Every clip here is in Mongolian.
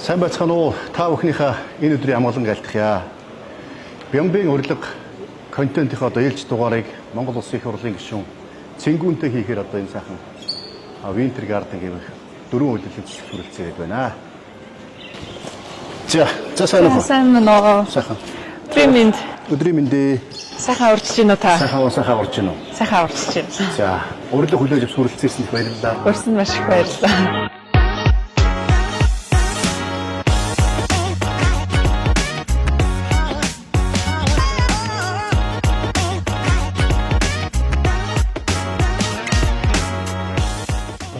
Сайн байцгаана уу? Та бүхнийхээ энэ өдрийн амгалан айлтгая. Бямбын урилга контентынхаа одоо ээлж дугаарыг Монгол Улсын их хурлын гишүүн Цэнгүүнтэй хийхээр одоо энэ сайхан Winter Garden гэх дөрвөн үйлдвэрлэлийн төсөл хүрэлцээд байна. За, за сайн уу? Сайн мэн үү? Сайхан. Өдрийн мэнд. Өдрийн мэндээ. Сайхан урьдчилж байна уу та? Сайхан сайхан урьж байна уу? Сайхан урьдчилж байна. За, урилга хүлээж авч хүрэлцээсэнд баярлалаа. Урьсан маш их баярлалаа.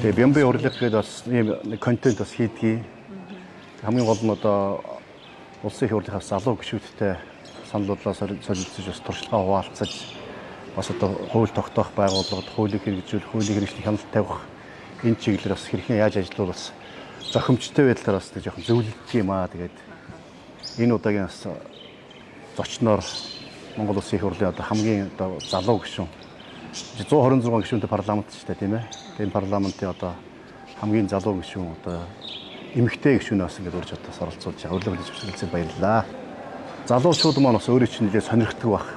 Тэгээ Бямбын урилга гэдэг бас ийм нэг контент бас хийдгийг. Хамгийн гол нь одоо улсын их хурлынхаас залуу гишүүдтэй санал бодлоо солилцож бас туршлагаа хуваалцаж бас одоо хууль тогтоох байгууллагад хуулийг хэрэгжүүлэх, хуулийн хэрэгжлийн хяналт тавих энэ чиглэлээр бас хэрхэн яаж ажиллавал бас зохимжтой байдлаар бас нэг жоохон зөвлөлдөг юм аа. Тэгээд энэ удаагийн бас зочноор Монгол Улсын их хурлын одоо хамгийн одоо залуу гишүүн 126 гишүүнтэй парламент ч гэдэг тийм ээ. Энэ парламентын одоо хамгийн залуу гишүүн одоо эмэгтэй гишүүн бас ингээд урьж одоо оролцуулж байгаа. Урилга хүлээж авсан баярлалаа. Залуучууд маань бас өөрөө чинь нэлээд сонирхдаг байх.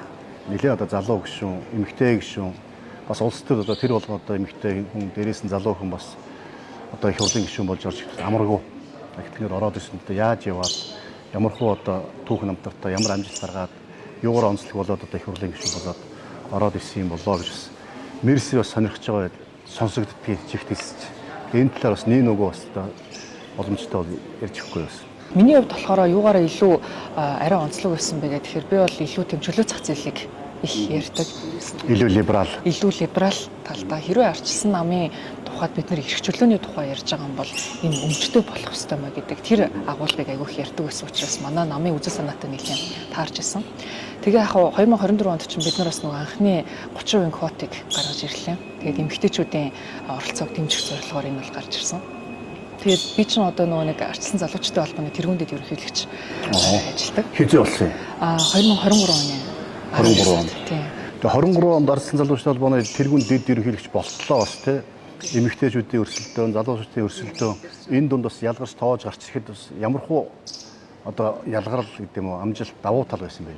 Нэлээд одоо залуу гишүүн, эмэгтэй гишүүн бас улс төр одоо тэр болгон одоо эмэгтэй хүн дээрээс нь залуу хүн бас одоо их хурлын гишүүн болж орж ирэх амаргүй. Тэгэхээр ороод ирсэн одоо яаж яваад ямар хуу одоо түүх намтартай ямар амжилт гаргаад юугаар онцлог болоод одоо их хурлын гишүүн болоод ороод ирсэн юм болоо гэж бас мэрсээ бас сонирхож байгаа сонсогддгийг чигтэлсэж. Энэ талаар бас нэг нөгөө бас одоо боломжтой бол ярьж өгөхгүй бас. Миний хувьд болохоор юугаараа илүү арай онцлог байсан бэ гэхээр би бол илүү тийм чөлөө зах зээлийг их ярьдаг. Илүү либерал. Илүү либерал талдаа хэрвээ арчилсан намын тухайд бид нэр эрх чөлөөний тухай ярьж байгаа юм бол энэ өмчтэй болох ёстой маа гэдэг тэр агуулгыг айгүйх ярьдаг байсан учраас манай намын үзэл санаатай нэлээд таарч исэн. Тэгээ яг 2024 онд чинь бид нар бас нөгөө анхны 30% квотыг гаргаж ирлээ. Тэгээд эмэгтэйчүүдийн оролцоог дэмжих зорилгоор энэ бол гарч ирсэн. Тэгээд би чинь одоо нөгөө нэг арчилсан залуучдын холбооны тэргүүн дэд ерөнхийлөгч ажилладаг. Хэзээ болсон юм? 2023 оны. 23 онд. Тийм. Тэгээ 23 онд арчилсан залуучдын холбооны тэргүүн дэд ерөнхийлөгч болтлоо бас тий. Эмэгтэйчүүдийн өрсөлдөөн, залуучуудын өрсөлдөөн энэ дунд бас ялгарч тоож гарч ирэхэд бас ямар хуу одоо ялгарл гэдэг юм уу амжилт давуу тал байсан бэ?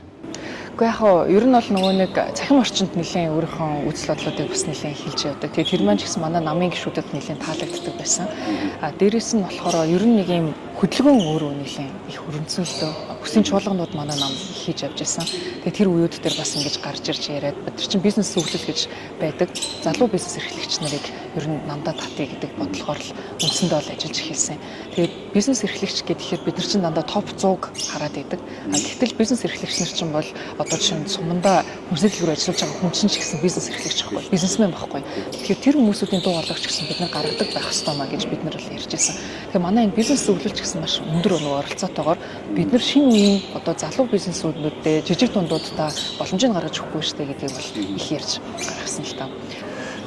Гэхдээ яг хаа ер нь бол нөгөө нэг цахим орчинд нэлээд өөрийнхөө үзэл бодлуудыг бас нэлээд хэлж явдаг. Тэгээ тэр маань ч гэсэн манай намын гишүүдэд нэлээд таалагддаг байсан. А дээрэс нь болохоор ер нь нэг юм хөдөлгөөн өөрөө нэлээд их хөрөнцөн л дөө. Бүсийн чуулганууд манай нам хийж явж исэн. Тэгээ тэр үеуд дээр бас ингэж гарч ирж яриад бид нар чинь бизнес зөвлөл гэж байдаг. Залуу бизнес эрхлэгч нарыг ер нь намдаа татъя гэдэг бодлохоор л үндсэндээ бол ажиллаж эхэлсэн. Тэгээд бизнес эрхлэгч гэхээр бид нар чинь дандаа топ 100-г хараад идэг. А гэтэл бизнес эрхлэгч нар чинь бол одоо жишээ нь сумандаа хүнсний дэлгүүр ажиллаж байгаа хүн чинь ч гэсэн бизнес эрхлэгч байхгүй, бизнесмен байхгүй. Тэгэхээр тэр хүмүүсүүдийн дуу хоолойч гэсэн бид нар гаргадаг байх ёстой маа гэж бид нар л ярьж байсан. Тэгэхээр манай энэ бизнес зөвлөлч гэсэн маш өндөр нөгөө оролцоотойгоор бид нар шинэ үеийн одоо залуу бизнесүүднүүдэд жижиг дундуудаа боломжийг гаргаж өгөхгүй штэ гэдгийг бол их ярьж гаргасан л та.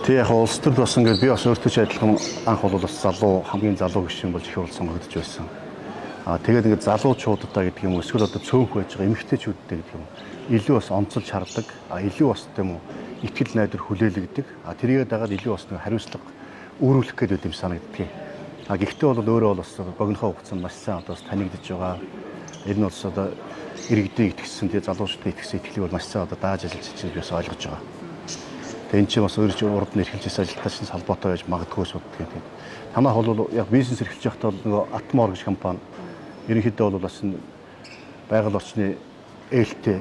Тэг яг улс төрд бас ингээд би бас өөртөө ч адилхан анх бол бас залуу хамгийн залуу гишүүн болж их хурл сонгогдож байсан. Аа тэгээд ингээд залуучуудаа гэдэг юм уу эсвэл одоо цөөнх байж байгаа эмэгтэйчүүдтэй гэдэг юм илүү бас онцолж хардаг, а илүү бас тийм үү итгэл найдвар хүлээлгдэг. А тэрийгээ дагаад илүү бас нэг хариуцлага өөрүүлэх гээд байт юм санагддаг. А гэхдээ бол өөрөө бол бас богинохоо хугацаанд маш сайн одоо бас танигдж байгаа. Энэ нь бас одоо иргэдийн итгэсэн, тэгээ залуучуудын итгэсэн итгэлийг бол маш сайн одоо дааж ажиллаж байгаа би бас ойлгож байгаа. Тэгээ энэ чинь бас өөрөө чинь урд нь эрхэлж байсан ажилтаа чинь холбоотой байж магадгүй ч боддог юм. Танах бол яг бизнес эрхэлж байхдаа бол нөгөө Атмор гэж компани ерөнхийдөө бол бас байгаль орчны ээлтэй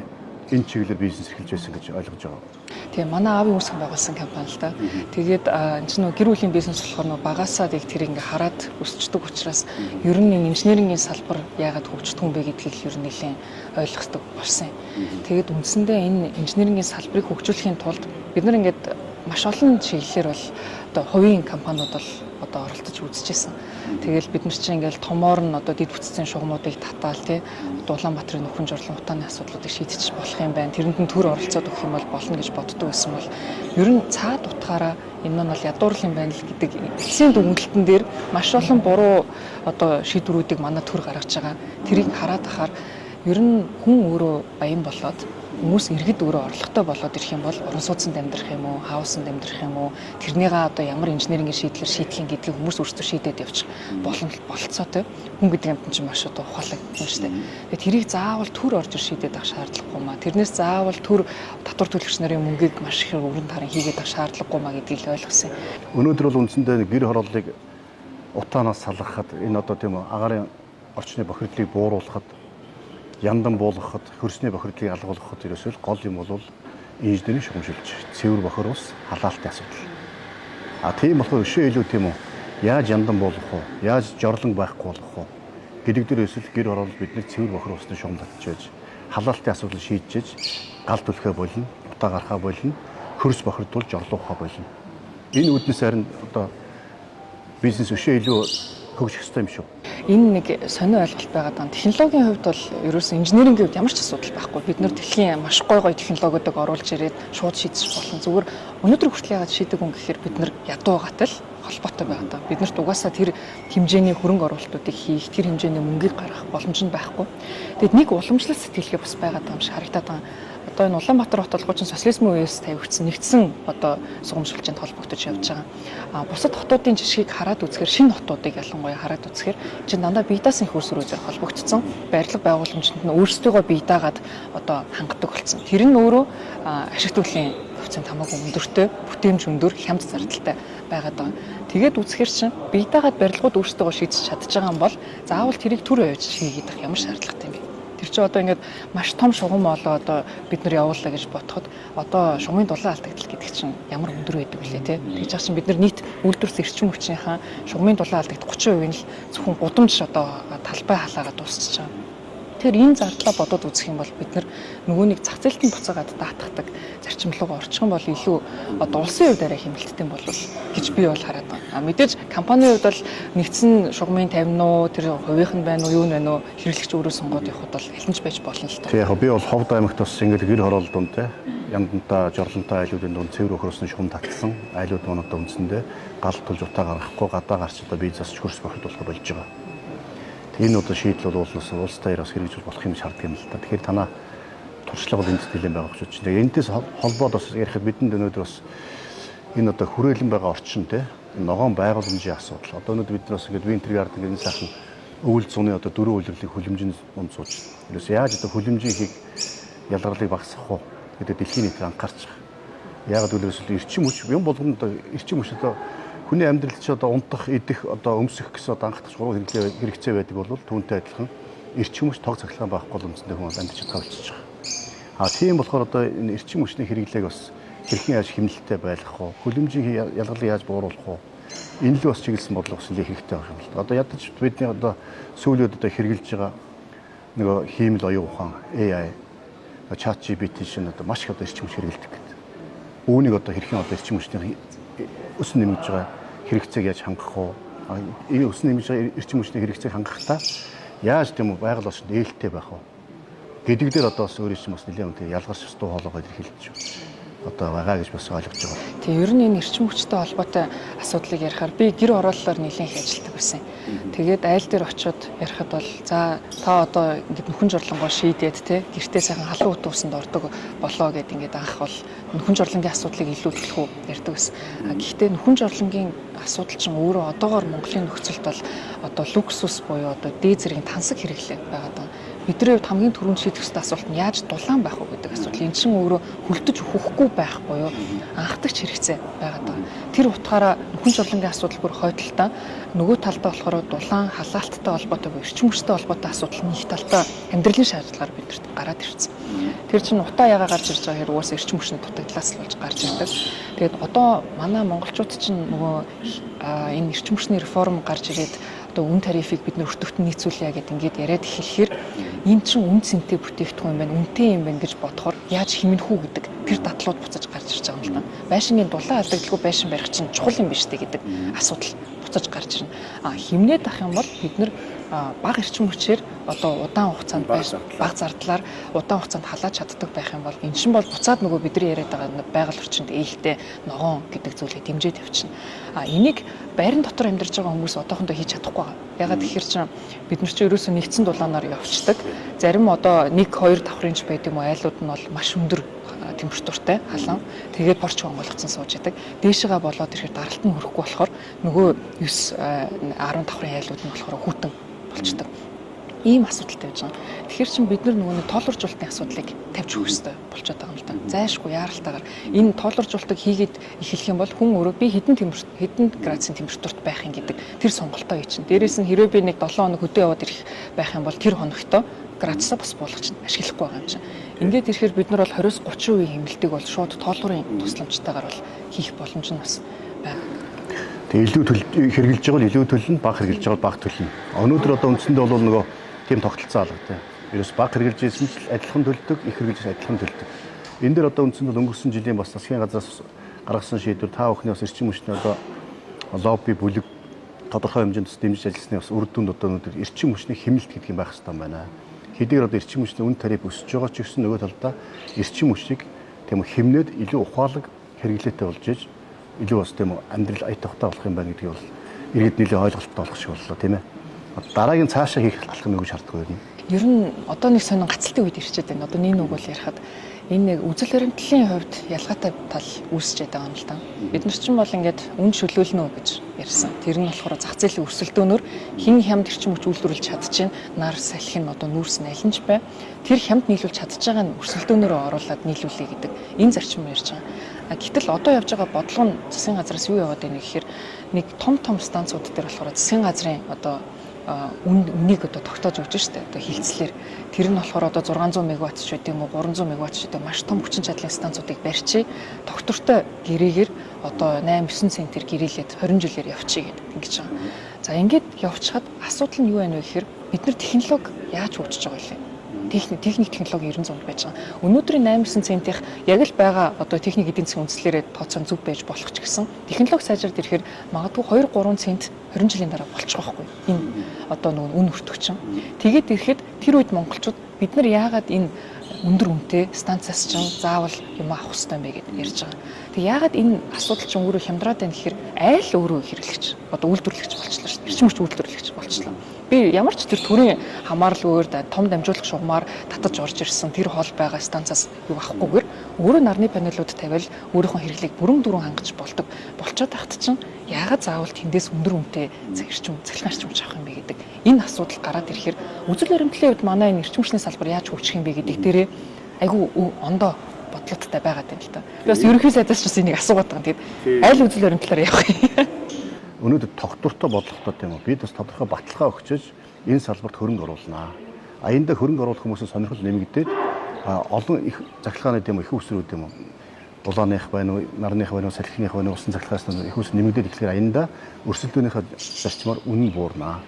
энэ чиглэлээр бизнес эрхэлж байсан гэж ойлгож байгаа. Тийм, манай аавын үүсгэн байгуулсан компани л да. Тэгээд энэ чинь нөгөө гэр бүлийн бизнес болохоор нөгөө багасаа тийг тэр ингээ хараад өсчдөг учраас ер нь энэ инженерингийн салбар яагаад хөгждөг юм бэ гэдгийг ер нь нэлээд ойлгодог болсон юм. Тэгээд үндсэндээ энэ инженерингийн салбарыг хөгжүүлэхийн тулд бид нар ингээд маш олон чиглэлээр бол одоо хувийн компаниуд бол одоо оролцож үзчихсэн. Тэгэл бид нар чинь ингээл томоор нь одоо дэд бүтцийн шугамуудыг татаал тий одоо Улаанбаатарын нөхөн жорлон утааны асуудлуудыг шийдчих болох юм байна. Тэрэнд нь төр оролцоод өгөх юм бол болно гэж боддог байсан бол ер нь цаад утгаараа энэ нь бол ядуурл юм байна л гэдэг эцсийн дүгнэлтэн дээр маш олон буруу одоо шийдвэрүүдийг манай төр гаргаж байгаа. Тэрийг хараад ахаар ер нь хүн өөрөө баян болоод Хүмүүс иргэд өөрөө орлоготой болоод ирэх юм бол орон сууцнд амьдрах юм уу, хаусанд амьдрах юм уу, тэрнийгээ одоо ямар инженерингийн шийдлэр шийдэх юм гэдгийг хүмүүс өөрсдөө шийдээд явчих боломж болцоотой. Хүн гэдэг амьтан чинь маш одоо ухаалаг юм шүү дээ. Тэгээд тэрийг заавал төр орж ир шийдээд авах шаардлагагүй маа. Тэрнээс заавал төр татвар төлөгч нарын мөнгийг маш их өрн таран хийгээд авах шаардлагагүй маа гэдгийг л ойлгосон. Өнөөдөр бол үндсэндээ гэр хорооллыг утаанаас салгахад энэ одоо тийм агаарын орчны бохирдлыг бууруулахад, яндан буулгахад, хөрсний бохирдлыг алгуулгахад ерөөсөө л гол юм бол инженерийн шугамшилж, цэвэр бохир ус, халаалтын асуудал. А тийм болохоор өшөө илүү тийм үү, яаж яндан буулгах уу, яаж жорлон байхгүй болгох уу гэдэг дээр ерөөсөө л гэр хороолол бид нэр цэвэр бохир усны шугам татчихэж, халаалтын асуудал шийдчихэж, гал түлхээ болно, утаа гарахаа болно, хөрс бохирдвол жорлоохоо болно. Энэ үүднээс харин одоо бизнес өшөө илүү хөгжих ёстой юм шүү. Энэ нэг сонин ойлголт байгаа даа. Технологийн хувьд бол ерөөсөн инженерингийн хувьд ямар ч асуудал байхгүй. Бид нэр дэлхийн маш гой гой технологиудыг оруулж ирээд шууд шийдэж болно. Зүгээр өнөөдөр хүртэл яагаад шийдэг юм гэхээр бид нар ядуу байгаатай л холбоотой байгаа даа. Бид нарт угаасаа тэр хэмжээний хөрөнгө оруулалтуудыг хийх, тэр хэмжээний мөнгийг гаргах боломж нь байхгүй. Тэгэд нэг уламжлалт сэтгэлгээ бас байгаа даа юм шиг харагдаад байгаа. Одоо энэ Улаанбаатар хот болгоо чинь социализмын үеэс тавигдсан нэгдсэн одоо сугамшилчинд холбогдож явж байгаа. А бусад хотуудын жишгийг хараад үзэхээр шинэ хотуудыг ялангуяа хараад үзэхээр чинь дандаа бие даасан их үүсвэрүүдээр холбогдсон. Барилга байгууламжинд нь өөрсдийгөө бие даагаад одоо хангадаг болсон. Тэр нь өөрөө ашиг төглийн хувьцаанд хамаагүй өндөртэй, бүтээмж өндөр, хямд зардалтай байгаад байгаа. Тэгээд үзэхээр чинь бие даагаад барилгууд өөрсдийгөө шийдэж чадж байгаа юм бол заавал тэрийг төр авч хийгээд байх ямар шаардлагатай юм бэ? Тэр чинь одоо ингээд маш том шугам олоо одоо бид нар явуулаа гэж бодоход одоо шугамын дулаан алдагдал гэдэг чинь ямар өндөр байдаг вүлээ те. Тэгж чинь бид нар нийт үйлдвэрс эрчим хүчнийхээ шугамын дулаан алдагдах 30% нь л зөвхөн гудамж одоо талбай халаагаад дуусчих жаа. Тэгэхээр энэ зардлаа бодоод үзэх юм бол бид нар нөгөө нэг зах зээлд нь буцаагаад даатгадаг зарчим руу орчих юм бол илүү одоо улсын хувьд арай хэмнэлттэй болов гэж би бол хараад байна. А мэдээж компанийн хувьд бол нэгдсэн шугамын 50 уу тэр хувийнх нь байна уу юу нь байна уу хэрэглэгч өөрөө сонгоод явхад бол аль нь ч байж болно л доо. Тэг яг би бол Ховд аймагт бас ингээд гэр хороолол дунд те яндантай жорлонтой айлуудын дунд цэвэр өхөрсөн шугам татсан айлууд маань одоо үндсэндээ гал тулж утаа гаргахгүй гадаа гарч одоо бие засч хөрс бохирдуулах болж байгаа. Энэ одоо шийдэл бол улс улстай бас хэрэгжүүл болох юм шаарддаг юм л та. Тэгэхээр танаа туршлага бол энд нэлээд байгаа гэж бодож байна. Энэс холбоод бас ярихад бидэнд өнөөдөр бас энэ одоо хүрээлэн байгаа орчин те ногоон байгууламжийн асуудал. Одоо өнөөдөр бид нар бас ингээд Winter Garden энэ сайхан өвөл зуны одоо дөрөв улирлыг хүлэмжийн дунд сууж байна. Ерөөс яаж одоо хүлэмжийн хийг ялгарлыг багасгах уу гэдэг дэлхийн нийтээр анхаарч байгаа. Яг л ерөөсөө эрчим хүч юм болгоно одоо эрчим хүч одоо хүний амьдрал чи одоо унтах, идэх, одоо өмсөх гэсэн одоо анхдагч гурван хэрэгцээ байдаг бол түүнтэй адилхан эрчим хүч тог цахилгаан байхгүй бол үндсэндээ хүн амьдарч чадхаа болчихж байгаа. А тийм болохоор одоо энэ эрчим хүчний хэрэглээг бас хэрхэн яаж хэмнэлттэй байлгах вэ? Хөлөмжийн ялгарлыг яаж бууруулах вэ? Энэ л бас чиглэсэн бодлого бас нэлээд хэрэгтэй байх юм л да. Одоо ядаж бидний одоо сүүлийн үед одоо хэрэгжилж байгаа нөгөө хиймэл оюун ухаан AI, ChatGPT шин одоо маш их одоо эрчим хүч хэрэглэдэг гэдэг. Үүнийг одоо хэрхэн одоо эрчим хүчний өсөн нэмэгдэж байгаа хэрэгцээг яаж хангах вэ? Энэ өсөн нэмэгдэж байгаа эрчим хүчний хэрэгцээг хангахдаа яаж тийм үү байгаль орчинд ээлтэй байх вэ? Гэдэг дээр одоо бас өөрийн чинь бас нэлээд үнэтэй ялгарч дуу хоолойгоо илэрхийлж одоо байгаа гэж бас ойлгож байгаа. Тэгээ ер нь энэ эрчим хүчтэй холбоотой асуудлыг ярихаар би гэр хорооллоор нэлээд их ажилладаг байсан. Тэгээд айл дээр очиод ярихад бол за та одоо ингээд нөхөн жорлонгоо шийдээд те гэртээ сайхан халуун үт усанд ордог болоо гэд ингээд анх бол нөхөн жорлонгийн асуудлыг илүү төлхөө ярьдаг байсан. Гэхдээ нөхөн жорлонгийн асуудал чинь өөрөө одоогоор Монголын нөхцөлд бол одоо люксус буюу одоо дээд зэргийн тансаг хэрэглээ байгаа даа. Бидний хувьд хамгийн түрүүнд шийдэх ёстой асуулт нь яаж дулаан байх вэ гэдэг асуудал. Энэ чинь өөрөө хөлдөж өөхөхгүй байх буюу анхдагч хэрэгцээ байгаа даа. Тэр утгаараа нөхөн жорлонгийн асуудал бүр хойдолтой. Нөгөө талдаа болохоор дулаан халаалттай холбоотой буюу эрчим хүчтэй холбоотой асуудал нэг талдаа амьдралын шаардлагаар биднэрт гараад ирсэн. Тэр чинь утаа ягаа гарч ирж байгаа хэрэг угаасаа эрчим хүчний дутагдлаас л болж гарч ирдэг. Тэгээд одоо манай монголчууд чинь нөгөө энэ эрчим хүчний реформ гарч ирээд одоо үн тарифыг бид нөр өртөгт нийцүүлье гэд ингээд яриад эхлэхээр энэ чинь үн цэнтэй бүтээгдэхүүн юм байна, үнэтэй юм байна гэж бодохоор яаж хэмнэх үү гэдэг тэр дадлууд буцаж гарч ирж байгаа юм л да. Байшингийн дулаан алдагдaltaгүй байшин барих чинь чухал юм биш үү гэдэг асуудал буцаж гарч ирнэ. А хэмнээд ах юм бол бид нар бага эрчим хүчээр одоо удаан хугацаанд бага зардлаар удаан хугацаанд халааж чаддаг байх юм бол эн чинь бол буцаад нөгөө бидний яриад байгаа байгаль орчинд ээлтэй ногоон гэдэг зүйлийг дэмжиж тавьчихна. А энийг байран дотор амьдарч байгаа хүмүүс одоохондоо хийж чадахгүй байгаа. Ягаад гэхээр чинь бид нар чинь ерөөсөө нэгдсэн дулаанаар явцдаг. Зарим одоо 1 2 давхрын ч байд юм уу айлууд нь бол маш өндөр температуртай халуун. Тэгээд борч онгойлгоцсон сууж идэг. Дээшээгээ болоод ирэхээр даралт нь хүрэхгүй болохоор нөгөө 9 10 давхрын айлууд нь болохоор хүтэн болчдөг. Ийм асуудалтай байж байгаа. Тэгэхээр чин бид нар нөгөө нэг тоолоржуулалтын асуудлыг тавьж өгөх хэрэгтэй болчиход байгаа юм л да. Зайшгүй яаралтайгаар энэ тоолоржуулалтыг хийгээд эхлэх юм бол хүн өөрөө би хэдэн хэдэн градусын температурт байх юм гэдэг тэр сонголтоо хийчин. Дээрээс нь хэрвээ би нэг 7 хоног хөдөө яваад ирэх байх юм бол тэр хоногтоо градусаа бас буулгах чинь ашиглахгүй байгаа юм чинь. Ингээд ирэхээр бид нар бол 20-30% хэмнэлтийг бол шууд тоолуурын тусламжтайгаар бол хийх боломж нь бас байна. Тэгээ илүү төл хэрэгжилж байгаа бол илүү төлнө, бага хэрэгжилж байгаа бол бага төлнө. Өнөөдөр одоо үндсэндээ бол нөгөө тийм тогтолцоо алга тийм. Ерөөс бага хэрэгжилж исэн ч адилхан төлдөг, их хэрэгжилж адилхан төлдөг. Энэ дээр одоо үндсэнд бол өнгөрсөн жилийн бас засгийн газраас гаргасан шийдвэр та бүхний бас эрчим хүчний одоо лобби бүлэг тодорхой хэмжээнд бас дэмжиж ажилласны бас үр дүнд одоо өнөөдөр эрчим хүчний хэмнэлт гэдэг юм байх хэрэгтэй байна. Хэдийгээр одоо эрчим хүчний үн тариф өсөж байгаа ч гэсэн нөгөө талдаа эрчим хүчийг тийм хэмнээд илүү ухаалаг хэрэглээтэй болж иж илүү бас тийм амьдрал ая тавтай болох юм байна гэдгийг бол иргэд нэлээд ойлголттой болох шиг боллоо тийм ээ. Дараагийн цаашаа хийх алхам юу гэж харддаг вэ? Ер нь одоо нэг сонин гацалтын үед ирчээд байна. Одоо нэг үг бол ярихад энэ нэг үзэл баримтлалын хувьд ялгаатай тал үүсчээд байгаа юм л да. Бид нар чинь бол ингээд үн чөлөөлнө гэж ярьсан. Тэр нь болохоор зах зээлийн өрсөлдөөнөөр хин хямд эрчим хүч үйлдвэрлэж чадчихээн нар салхи нь одоо нүүрс нь аль нь ч бай. Тэр хямд нийлүүлж чадж байгаа нь өрсөлдөөнөөрөө оруулаад нийлүүлэе гэдэг энэ зарчим ярьж байгаа. Гэтэл одоо явж байгаа бодлого нь засгийн газраас юу яваад байна гэхээр нэг том том станцууд дээр болохоор засгийн газрын одоо үнийг одоо тогтоож өгч штэ одоо хилцлэр тэр нь болохоор одоо 600 мегаватт ч гэдэг юм уу 300 мегаватт ч гэдэг маш том хүчин чадлын станцуудыг барьчих тогтвортой гэрээгээр одоо 8 9 центр гэрээлээд 20 жилээр явчихъя гэдэг ингэж байгаа. За ингээд явчихад асуудал нь юу байна вэ гэхээр бид нар технологи яаж хөгжиж байгаа вэ? Техник технологи 90 зуунд байж байгаа. Өнөөдрийн 8 9 центийнх яг л байгаа одоо техник эдийн засгийн үндслээрээ тооцоо зөв байж болох ч гэсэн технологи сайжраад ирэхээр магадгүй 2 3 цент 20 жилийн дараа болчих واخгүй. Энэ одоо нөгөө үн өртөг чинь. Тэгээд ирэхэд тэр үед монголчууд бид нар яагаад энэ өндөр үнэтэй станцаас чинь заавал юм авах хэрэгтэй юм бэ гэдээ ярьж байгаа. Тэг яагаад энэ асуудал чинь өөрөө хямдраад байна гэхээр айл өөрөө хэрэглэгч одоо үйлдвэрлэгч болчихлоо шүү дээ. Эрчим хүч үйлдвэрлэгч болчихлоо. Би ямар ч тэр төрийн хамааралгүйгээр том дамжуулах шугамар татаж орж ирсэн тэр хол байгаа станцаас юу авахгүйгээр өөрөө нарны панелууд тавиал өөрийнхөө хэрэглээг бүрэн дүүрэн хангаж болдог. Болчоод тахт чинь яагаад заавал тэндээс өндөр үнэтэй эрчим цахилгаан эрчим хүч авах юм бэ гэдэг энэ асуудал гараад ирэхээр үзэл баримтлалын хувьд манай энэ эрчим хүчний салбар яаж хөгжих юм бэ гэдэг дээрээ айгүй ондоо бодлоготой байгаад байна л та. Би бас ерөнхий сайдаас ч бас энийг асуугаад байгаа юм. Тэгээд аль үзэл баримтлалаар явах юм. Өнөөдөр тогтвортой бодлоготой тийм үү? Бид бас тодорхой баталгаа өгчөж энэ салбарт хөрөнгө оруулнаа. А эндээ хөрөнгө оруулах хүмүүсийн сонирхол нэмэгдээд олон их цахилгааны тийм үү их усрүүд тийм үү дулааных байна уу, нарных байна уу, салхиных байна уу, усан цахилгаан их ус нэмэгдээд эхлэхээр аяндаа өрсөлдөөнийхөө зарчмаар үнэн буурнаа.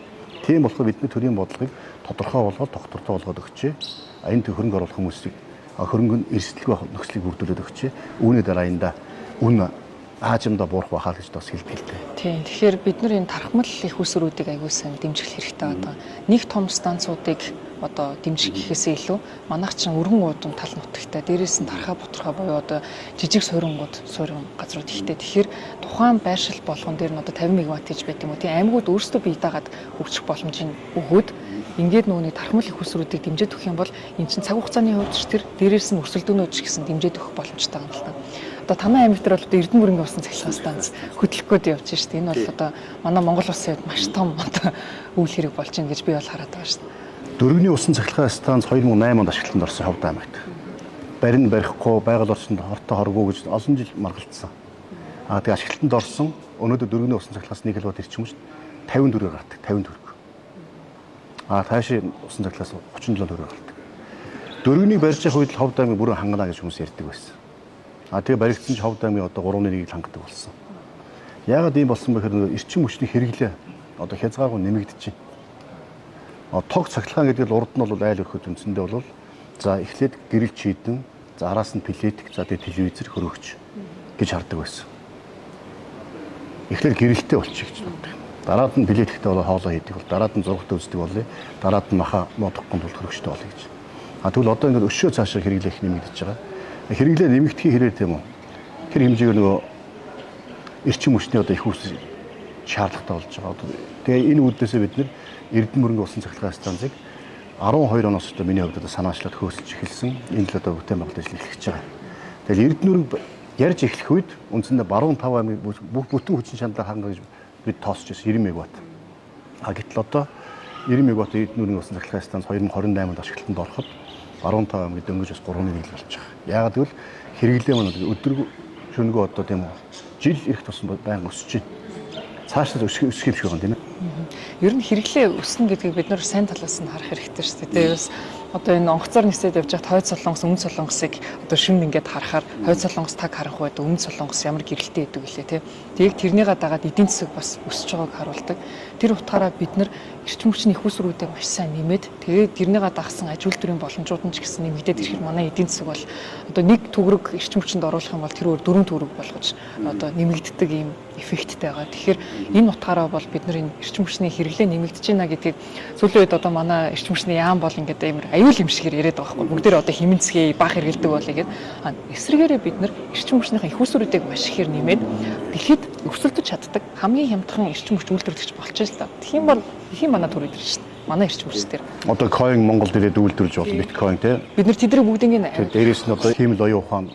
Тийм болохоор бидний төрийн бодлогыг тодорхой болгоод тогтвортой болгоод өгчээ. Энэ хөрөнгө оруулах хүмүүсийг хөрөнгө нь эрсдэлгүй нөхцөлийг бүрдүүлээд өгчээ. Үүний дараа аяндаа үн аажимдаа буурах байхаа гэж бас хэлдэг л дээ. Тийм. Тэгэхээр бид нар энэ тархмал их усрүүдийг аягүй сайн дэмжих хэрэгтэй байгаа. Нэг том станцуудыг одоо дэмжих гэхээсээ илүү манайх чинь өргөн уудам тал нутагтай дээрээс нь тархаа бутархаа буюу одоо жижиг суурингууд суурин газрууд ихтэй. Тэгэхээр тухайн байршил болгон дээр нь одоо 50 мегаватт гэж байт юм уу. Тийм аймагуд өөрсдөө бие даагаад хөгжих боломжийг өгөөд ингээд нөгөө нэг тархмал их усруудыг дэмжиж өгөх юм бол эн чинь цаг хугацааны хувьд ч тэр дээрээс нь өрсөлдөөнүүд ч гэсэн дэмжиж өгөх боломжтой юм л та. Одоо танай аймаг дээр бол одоо Эрдэнэ бүрэнгийн усан цахилгаан станц хөдлөх гээд явж шít. Энэ бол одоо манай Монгол улсын хувьд маш том одоо үйл хэрэг болж байна гэж би бол хараад байгаа шít. Дөрвний усан цахилгаан станц 2008 онд ашиглалтанд орсон Ховд аймагт. Барин барихгүй, байгаль орчинд хортой хоргүй гэж олон жил маргалдсан. Аа тэгээ ашиглалтанд орсон. Өнөөдөр дөрвний усан цахилгааас 1 кВт эрчим хүч 54-ээр гардаг, 50 төгрөг. Аа тааши усан цахилгаас 37 төгрөг гардаг. Дөрвнийг барьж явах үед л Ховд аймаг бүрэн хангана гэж хүмүүс ярьдаг байсан. А тэгээ баригдсан ч Ховд аймгийн одоо 3.1-ийг л хангадаг болсон. Яагаад ийм болсон бэ гэхээр эрчим хүчний хэрэглээ одоо хязгааргүй нэмэгдэж байна. Тог цахилгаан гэдэг нь урд нь бол айл өрхөд үндсэндээ бол за эхлээд гэрэл чийдэн, за араас нь плитик, за тэгээ телевизэр хөрөгч гэж хардаг байсан. Эхлээд гэрэлтэй болчих гэж боддог. Дараад нь плитиктэй болоо хоолоо хийдэг бол дараад нь зурагтай үздэг болъё. Дараад нь маха модохгүй тулд хөрөгчтэй болъё гэж. А тэгвэл одоо ингээд өшөө цаашаа хэрэглэх нэмэгдэж байгаа. Хэрэглээ нэмэгдэхийн хэрээр тийм үү? Тэр хэмжээгээр нөгөө эрчим хүчний одоо их үүсэл шаардлагатай болж байгаа. Тэгээ энэ үүднээсээ бид нэр Эрдэнэ мөрөнгийн усан цахилгаан станцыг 12 оноос одоо миний хувьд одоо санаачлаад хөөсөлж эхэлсэн. Энэ л одоо бүтээн байгуулалт ажил эхлэж байгаа. Тэгэл Эрдэнэ мөрөнг ярьж эхлэх үед үндсэндээ баруун 5 аймгийг бүх бүтэн хүчин чанараар хангах гэж бид тооцож байсан 90 мегаватт. А гэтэл одоо 90 мегаватт Эрдэнэ мөрөнгийн усан цахилгаан станц 2028 онд ашиглалтанд ороход баруун 5 аймгийг дөнгөж бас 3.1 л болж байгаа. Яагаад гэвэл хэрэглээ маань өдөр шөнөгөө одоо тийм үү жил ирэх тусам байнга өсөж байна. Цаашдаа өсөх юм шиг байна тийм ээ. Ер нь хэрэглээ өснө гэдгийг бид нар сайн талаас нь харах хэрэгтэй шүү дээ. Тэгээ бас одоо энэ онгоцоор нисээд явж байхад хойд солонгос, өмнөд солонгосыг одоо шүн ингээд харахаар хойд солонгос таг харах үед өмнөд солонгос ямар гэрэлтэй байдаг вүлээ те. Тэгээд тэрнийгээ дагаад эдийн засаг бас өсөж байгааг харуулдаг. Тэр утгаараа бид нар эрчим хүчний их усрүүдээ маш сайн нэмээд тэгээд тэрнийгээ дагсан аж үйлдвэрийн боломжууд нь ч гэсэн нэмэгдээд ирэхээр манай эдийн засаг бол одоо нэг төгрөг эрчим хүчинд оруулах юм бол тэр өөр 4 төгрөг болгож одоо нэмэгддэг ийм эффекттэй байгаа. Тэгэхээр энэ утгаараа бол бид нар энэ эрчим хүчний хэрэглээ нэмэгдэж байна гэдгийг сүүлийн үед одоо манай эрчим хүчний яам бол ингээд амар аюул юм шигээр яриад байгаа байхгүй. Бүгдээр одоо хэмнэцгээе, бага хэрэглэдэг болъё гэд. А эсрэгээрээ бид нар эрчим хүчнийхээ их усруудыг маш ихээр нэмээд дэлхийд өрсөлдөж чаддаг хамгийн хямдхан эрчим хүч үйлдвэрлэгч болчих л та. Тэгэх юм бол дэлхийн манай төр идэр шин. Манай эрчим хүч дээр. Одоо coin Монгол дээрээ үйлдвэрлэж болно биткойн тий. Бид нар тэдний бүгдийг нь дээрээс нь одоо хиймэл оюун ухаан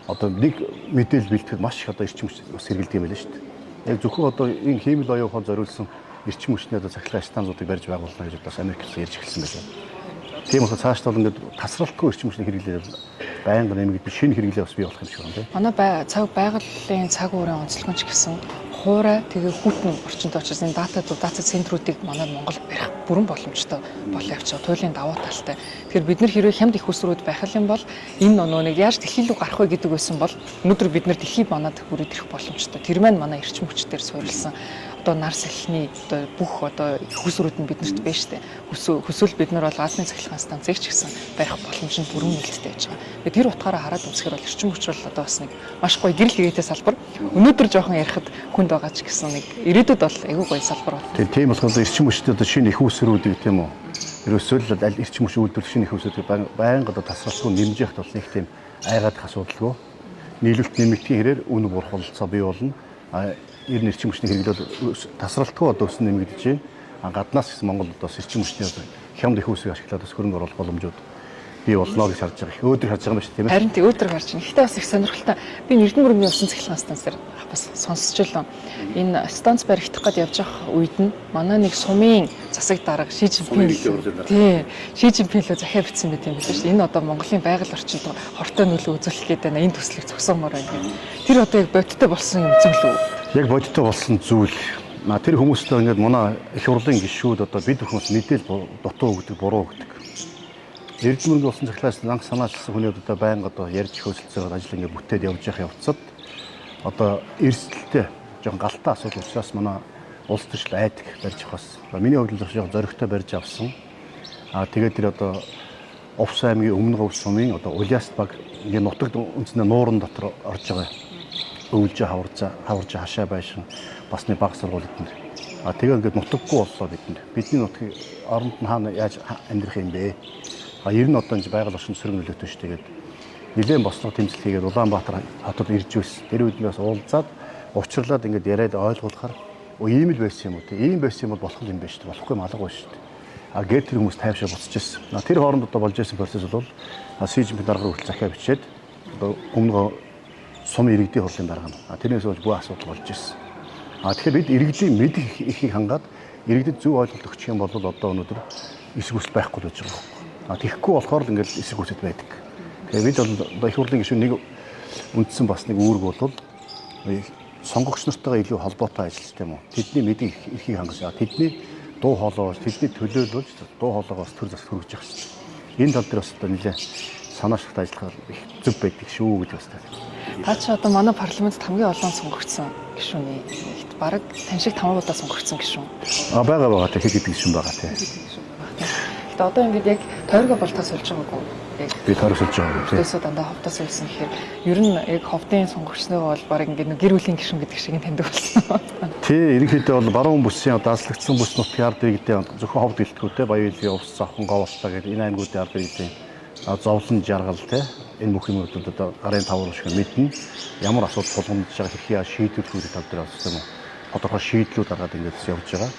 одоо нэг мэдээлэл бэлтгэхэд маш их одоо эрчим хүч бас хэрэглэдэг юм байна шүү дээ. Яг зөвхөн одоо энэ хиймэл оюун ухаан зориулсан эрчим хүчний одоо цахилгаан станцуудыг барьж байгуулна гэж бас Америк улс ярьж эхэлсэн байлаа. Тийм болохоор цаашдаа бол ингээд тасралтгүй эрчим хүчний хэрэглээ байнга нэмэгдэж шинэ хэрэглээ бас бий болох юм шиг байна тийм. Манай цаг байгалийн цаг үеийн онцлог нь ч гэсэн хуурай тэгээ хүйтэн орчинд учраас энэ дата центрүүдийг манай Монгол барих бүрэн боломжтой болоо явчих. Туйлын давуу талтай. Тэгэхээр бид нар хэрвээ хямд их усрүүд байх юм бол энэ нөө нэг яаж дэлхий рүү гарах вэ гэдэг байсан бол өнөөдөр бид нар дэлхий банаад хүрээд ирэх боломжтой. Тэр маань манай эрчим хүчээр суурилсан одоо нар салхины одоо бүх одоо их усрүүд нь биднэрт байна штэ. Хүсвэл бид нар бол газны цахилгаан станцыг ч гэсэн барих боломж нь бүрэн нээлттэй байж байгаа. Тэгээд тэр утгаараа хараад үзэхээр бол эрчим хүч бол одоо бас нэг маш гоё гэрэл гээтэй салбар. Өнөөдөр жоохон ярихад хүнд байгаа ч гэсэн нэг ирээдүйд бол айгүй гоё салбар байна. Тийм болохоор эрчим хүчтэй одоо шинэ их усрүүдийг тийм үү. Ерөөсөө л аль эрчим хүч үйлдвэрлэх шинэ их усрүүдийг байнга одоо тасралтгүй нэмж явах тул нэг тийм айгаадах асуудалгүй. Нийлүүлэлт нэмэгдэхийн хэрээр үн буурах бололцоо бий болно. Ер нь эрчим хүчний хэрэглээ бол тасралтгүй одоо өсөн нэмэгдэж байна. Гаднаас гэсэн Монгол одоо эрчим хүчний одоо хямд их усыг ашиглаад бас хөрөнгө оруулах боломжууд бий болно гэж харж байгаа. Өөдрөг харж байгаа юм шүү тийм ээ. Харин тий өөдрөг харж байна. Гэхдээ бас их сонирхолтой. Би Эрдэнэ мөрөнгийн усан цахилгаан станцаар бас сонсч байлаа. Энэ станц баригдах гээд явж байгаа үед нь манай нэг сумын засаг дарга Ши Цзиньпин тий Ши Цзиньпин лөө захиа бичсэн байт юм билээ шүү. Энэ одоо Монголын байгаль орчинд хортой нөлөө үзүүлэх гээд байна. Энэ төслийг зогсоомоор байна гэх. Тэр одоо яг бодиттой болсон юм зүйл үү? Яг бодиттой болсон зүйл. Тэр хүмүүстэй ингээд манай их хурлын гишүүд одоо бид бүхэн мэдээлэл дутуу өгдөг, буруу өгдөг. Эрдэнэ мөрөнгийн усан цахилгаан анх санаачилсан хүний одоо байнга одоо ярьж хөөцөлцөөр ажил ингээд бүтээд явж явах явцад одоо эрсдэлтэй жоохон галтай асуудал учраас манай улс төрчл айдаг барьж авах бас. Миний хувьд л жоохон зоригтой барьж авсан. Аа тэгээд тэр одоо Увс аймгийн Өмнө Говь сумын одоо Улиас баг ингээд нутагт үндсэндээ нууран дотор орж байгаа. Өвлжөө хаваржаа хашаа байшин бас нэг баг сургууль эднэр. А тэгээ ингээд нутаггүй боллоо бидэнд. Бидний нутгийг оронд нь хаана яаж амьдрах юм бэ? А ер нь одоо энэ байгаль орчин сөрөг нөлөөтэй шүү дээ. Тэгээд нэлээд бослого тэмцэл хийгээд Улаанбаатар хотод ирж байсан. Тэр үед нь бас уулзаад учрлаад ингээд яриад ойлгуулахаар ийм л байсан юм уу те. Ийм байсан юм бол болох юм байна шүү дээ. Болохгүй юм алга байна шүү дээ. А гээд тэр хүмүүс тайвшаа буцаж ирсэн. Тэр хооронд одоо болж исэн процесс бол Си Цзиньпин дарга хүртэл захиа бичээд одоо өмнө сум иргэдийн хурлын дарга нь. Тэрнээс болж бүх асуудал болж исэн. Тэгэхээр бид иргэдийн мэдэх эрхийг хангаад иргэдэд зөв ойлголт өгчих юм бол одоо өнөөдөр эсрэг хүсэл байхгүй л байж байгаа юм. Тэгэхгүй болохоор л ингээл эсрэг хүсэл байдаг. Тэгээ бид бол одоо их хурлын гишүүн нэг үндсэн бас нэг үүрэг бол сонгогч нартайгаа илүү холбоотой ажиллах тийм үү. Тэдний мэдэх эрхийг хангаж, тэдний дуу хоолой, тэдний төлөөлүүлж дуу хоолойгоос төр засаг хүргэж явах хэрэгтэй. Энэ тал дээр бас одоо нэлээ санаачлагтай ажиллах их зөв байдаг шүү гэж бас байна. Та чи одоо манай парламентд хамгийн олон сонгогдсон гишүүний нэгт бараг тань шиг 5 удаа сонгогдсон гишүүн. А байгаа тий хэд хэдэн гишүүн байгаа тий. Гэтэ одоо ингээд яг тойргоо бол та сольж байгаагүй. Яг би тойрог сольж байгаагүй тий. Өсөө дандаа ховдоос сольсон гэхээр ер нь яг ховдын сонгогчноо бол бараг ингээд гэр бүлийн гишүүн гэдэг шиг нь таньдаг болсон. Тий, ерөнхийдөө бол баруун бүсийн одоо аслагдсан бүс нутгийн ард иргэдийн зөвхөн ховд гэлтгүү те Баян илгийн увс завхан говьлтаа гэдэг энэ аймагуудын ард иргэдийн зовлон жаргал те энэ бүх юмнуудад одоо гарын тавар шиг мэднэ. Ямар асуудал тулгамдж байгаа хэрхэн шийдвэрлэх үү тал дээр бас тийм үү. тодорхой шийдлүүд гаргаад ингээд бас явж байгаа.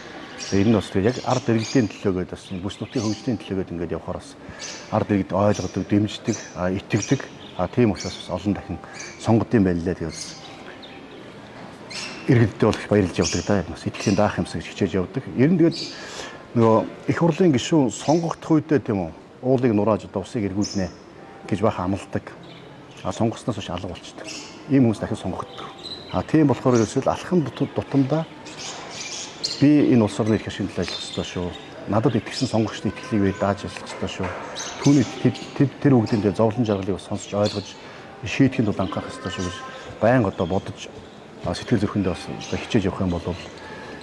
Тэгээ энэ нь бас тэгээ яг ард иргэдийн төлөөгөөд бас бүс нутгийн хөгжлийн төлөөгөөд ингээд явхаар бас ард иргэд ойлгодог, дэмждэг, итгэдэг. Тийм учраас бас олон дахин сонгодсон байлээ. Тэгээ бас иргэдтэй бол их баярлж явдаг да. Бас итгэлийн даах юмсан гэж хичээж явдаг. Ер нь тэгээд нөгөө их хурлын гишүүн сонгогдох үедээ тийм үү уулыг нурааж одоо усыг эргүүлнэ гэж бахан амладаг. Сонгосноос хойш алга болчдөг. Ийм хүмүүс дахин сонгогддог. Тийм болохоор ерөөсөө л алхам тутамдаа би энэ улс орны эрх ашигын төлөө ажиллах ёстой шүү. Надад итгэсэн сонгогчдын итгэлийг би дааж ажиллах ёстой шүү. Түүний тэр бүгдийн дээр зовлон жаргалыг бас сонсож ойлгож шийдэхин тулд анхаарах ёстой шүү гэж байнга одоо бодож сэтгэл зүрхэндээ бас одоо хичээж явах юм бол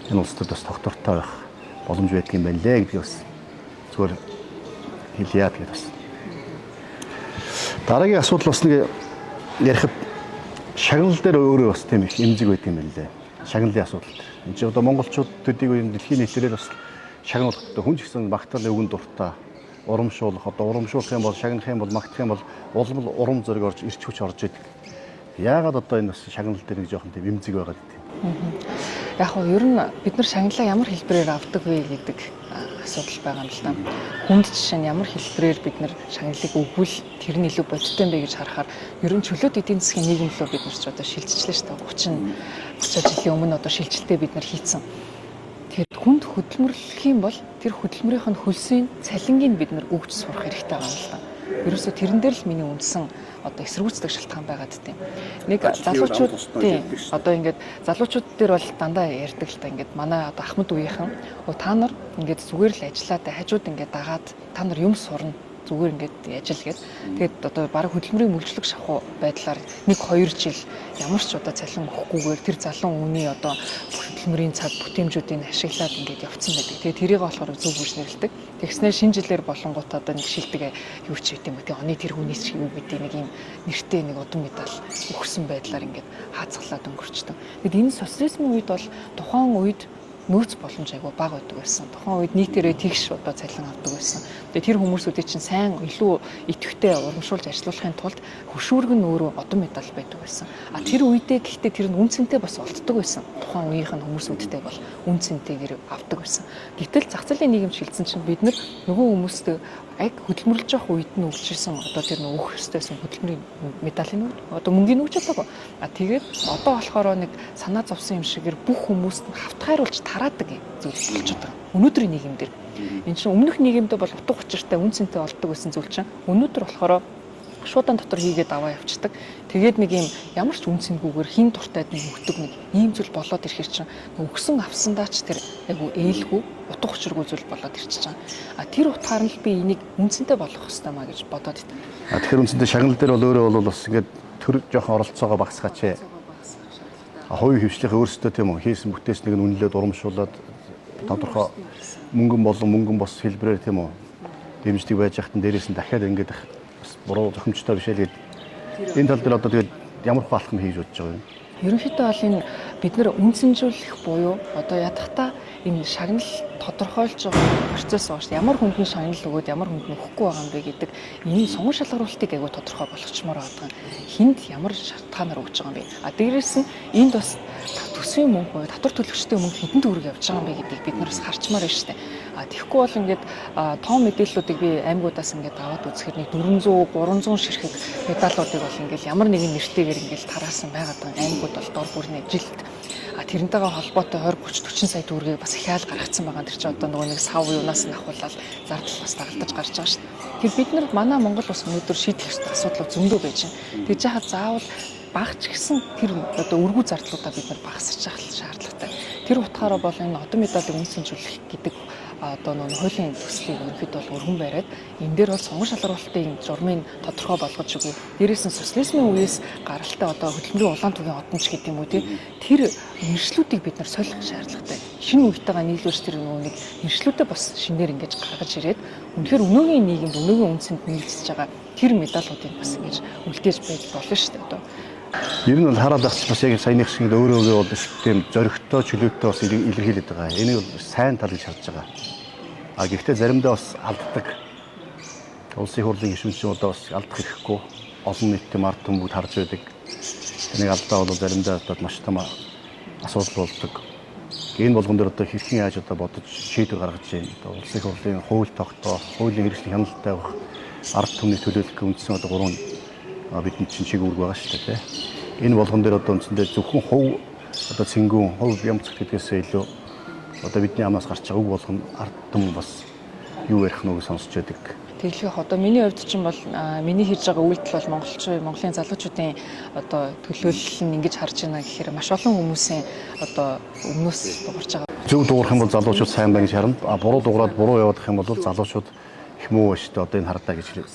энэ улс төрд бас тогтвортой байх боломж байдаг юм байна лээ гэдгийг бас зүгээр хэлье тэгээд бас. Дараагийн асуудал бас нэг ярихад шагнал дээр өөрөө бас тийм их эмзэг байдаг юм байна лээ. Шагналын асуудал дээр. Энд чинь одоо монголчууд төдийгүй энэ дэлхийн нийтээрээ бас шагнал одоо хүн ч гэсэн магтаал өгөн дуртай урамшуулах одоо урамшуулах юм бол шагнах юм бол магтах юм бол улам л урам зориг орж ирч хүч орж идэг. Яагаад одоо энэ бас шагнал дээр нэг жоохон тийм эмзэг байгаад идэв юм? Яг нь ер нь бид нар шагналаа ямар хэлбэрээр авдаг вэ гэдэг асуудал байгаа юм л да. Хүнд жишээ нь ямар хэлбэрээр бид нар шагналыг өгвөл тэр нь илүү бодиттой юм бэ гэж харахаар ер нь чөлөөт эдийн засгийн нийгэм рүү бид нар ч одоо шилжчихлээ шүү дээ. 30 жилийн өмнө одоо шилжилтээ бид нар хийцэн. Тэгэхээр хүнд хөдөлмөрлөх юм бол тэр хөдөлмөрийнх нь хөлсийн цалингийг бид нар өгч сурах хэрэгтэй байгаа юм л да. Ерөөсөө тэрэн дээр л миний үндсэн одоо эсэргүүцдэг шалтгаан байгаад тийм. Нэг залуучууд тийм одоо ингээд залуучууд дээр бол дандаа ярьдаг л та ингээд манай одоо ахмад үеийнхэн та нар ингээд зүгээр л ажиллаад хажууд ингээд дагаад та нар юм сурна зүгээр ингээд ажил гээд тэгээд одоо бараг хөдөлмөрийн мөлжлөг шавхуу байдлаар 1-2 жил ямар ч одоо цалин өгөхгүйгээр тэр залуу хүний одоо хөдөлмөрийн цаг бүтээмжүүдийг ашиглаад ингээд явцсан байдаг. Тэгээд тэрийг болохоор зөв гэж нэрлэдэг. Тэгснээр шинэ жилээр болонгууд одоо нэг шилдэг юу ч гэдэм үү. Тэг оны тэр хүнээс ч юу гэдэг нэг юм нэртэй нэг удам медаль өгсөн байдлаар ингээд хаацглаад өнгөрчдөг. Тэгэд энэ социализмын үед бол тухайн үед нөөц боломж айгүй бага байдаг байсан. Тухайн үед нийтээрээ тэгш одоо цалин авдаг байсан. Тэгээ тэр хүмүүсүүдийг чинь сайн илүү идэвхтэй урамшуулж ажилуулахын тулд хөшүүрэг нь өөрөө одон медаль байдаг байсан. А тэр үедээ гэхдээ тэр нь үн цэнтэй бас олддог байсан. Тухайн үеийнх нь хүмүүсүүдтэй бол үн цэнтэйгээр авдаг байсан. Гэтэл зах зээлийн нийгэм шилжсэн чинь бид нар нөгөө хүмүүстэй яг хөдөлмөрлөж явах үед нь өгчээсэн одоо тэр нөх өгөх ёстойсэн хөдөлмөрийн медалийн одоо мөнгөний өгч чадаагүй. А тэгээд одоо болохоор нэг санаа зовсон юм шигээр бүх хүмүүст нь хавтгайруулж тараадаг зүйл болчиход байгаа. Өнөөдрийн нийгэмдэр. Энэ чинь өмнөх нийгэмдээ бол утга учиртай үн цэнтэй олддог байсан зүйл чинь өнөөдөр болохоор шуудан дотор хийгээд аваа явцдаг. Тэгээд нэг юм ямар ч үн цэнгүүгээр хин дуртайд нэг өгдөг нэг ийм зүйл болоод ирэхэр чинь өгсөн авсандаа ч тэр айгу ээлгүй утга учиргүй зүйл болоод ирчихэж байгаа. А тэр утгаар нь л би энийг үн цэнтэй болгох хэрэгтэй маа гэж бодоод идэв. Тэгэхээр үн цэнтэй шагнал дээр бол өөрөө бол бас ингээд төр жоохон оролцоогоо багасгаач. Хувийн хвшлийнхээ өөрсдөө тийм үү хийсэн бүтээснийг нь үнэлээд урамшуулад тодорхой мөнгөн болон мөнгөн бос хэлбэрээр тийм үү дэмждэг байж хахад нь дээрээс нь дахиад ингээд бас буруу зохимжтой биш л гээд энэ тал дээр одоо тэгээд ямар хөө алхам хийж бодож байгаа юм? Ерөнхийдөө бол энэ бид нэр үнцэнжүүлэх буюу одоо ядахта энэ шагнал тодорхойлж байгаа процесс байгаа шүү дээ. Ямар хүнд нь шагнал өгөөд ямар хүнд нь өгөхгүй байгаа юм бэ гэдэг энэ сонгон шалгаруулалтыг айгүй тодорхой болгочмоор байгаа. Хинд ямар шалтгаанаар өгж байгаа юм бэ? А дээрээс нь энд бас төсвийн мөнгө буюу татвар төлөгчдийн мөнгө хэдэн төгрөг явж байгаа юм бэ гэдгийг бид нар бас харчмаар байна шүү дээ. А тэгэхгүй бол ингээд тоон мэдээллүүдийг би аймагудаас ингээд аваад үзэхэд нэг 400 300 ширхэг медаллуудыг бол ингээд ямар нэгэн нэртэйгээр ингээд тараасан байгаад байгаа аймагуд бол дор бүрний жилд. А тэрнтэйгээ холбоотой 20 30 40 сая төгрөгийг бас хяал гаргацсан байгаа. Тэр чинь одоо нөгөө нэг сав юунаас нь ахуулаад зардал бас дагалдаж гарч байгаа шүү дээ. Тэр бид нар манай Монгол улс өнөөдөр шийдэх ёстой асуудлууд зөндөө байж байна. Тэгж яхад заавал баг ч гэсэн тэр одоо өргүү зардлуудаа бид нар багасгах шаардлагатай. Тэр утгаараа бол энэ одон медалийг үнцэнжүүлэх гэдэг одоо нөгөө хуулийн төслийг ерөнхийдөө бол өргөн бариад энэ дээр бол сонгон шалгаруулалтын журмыг тодорхой болгож өгье. Дээрээс нь социализмын үеэс гаралтай одоо хөдөлмөрийн улаан тугийн одон ч гэдэг юм уу тий. Тэр нэршлүүдийг бид нар солих шаардлагатай. Шинэ үетэйгээ нийлүүлж тэр нөгөө нэг нэршлүүдээ бас шинээр ингэж гаргаж ирээд үнэхээр өнөөгийн нийгэмд өнөөгийн үндсэнд нийлцэж байгаа тэр медаллуудыг бас ингэж үлдээж байж болно шүү дээ одоо. Ер нь бол хараад байх бас яг саяных шиг өөрөөгөө бол тийм зоригтой чөлөөтэй бас илэрхийлээд байгаа. Энийг бол сайн тал гэж харж байгаа. А гэхдээ заримдаа бас алддаг. Улсын хурлын гишүүн чинь одоо бас алдах хэрэггүй. Олон нийтийн ард түмэн бүгд харж байдаг. Энийг алдаа бол заримдаа одоо маш том асуудал болдог. Энэ болгон дээр одоо хэрхэн яаж одоо бодож шийдвэр гаргаж байна. Одоо улсын их хурлын хууль тогтоох, хуулийн хэрэгслийн хяналт тавих, ард түмнийг төлөөлөх үндсэн одоо гурван бидний чинь чиг үүрэг байгаа шүү дээ, тийм. Энэ болгон дээр одоо үндсэндээ зөвхөн хувь одоо цэнгүүн, хувь ямцагт гэдгээсээ илүү одоо бидний амнаас гарч байгаа үг болгоно ард түмэн бас юу ярих нь гэж сонсч байдаг. Тэглэх одоо миний хувьд чинь бол миний хийж байгаа үйлдэл бол монголчууд, Монголын залуучуудын одоо төлөөлөл нь ингэж харж байна гэхээр маш олон хүмүүсийн одоо өмнөөс дуурч байгаа. Зөв дуурах юм бол залуучууд сайн байна гэж харна. А буруу дуурайд буруу явах юм бол залуучууд их муу байна шүү дээ. Одоо энэ хардаа гэж хэлж.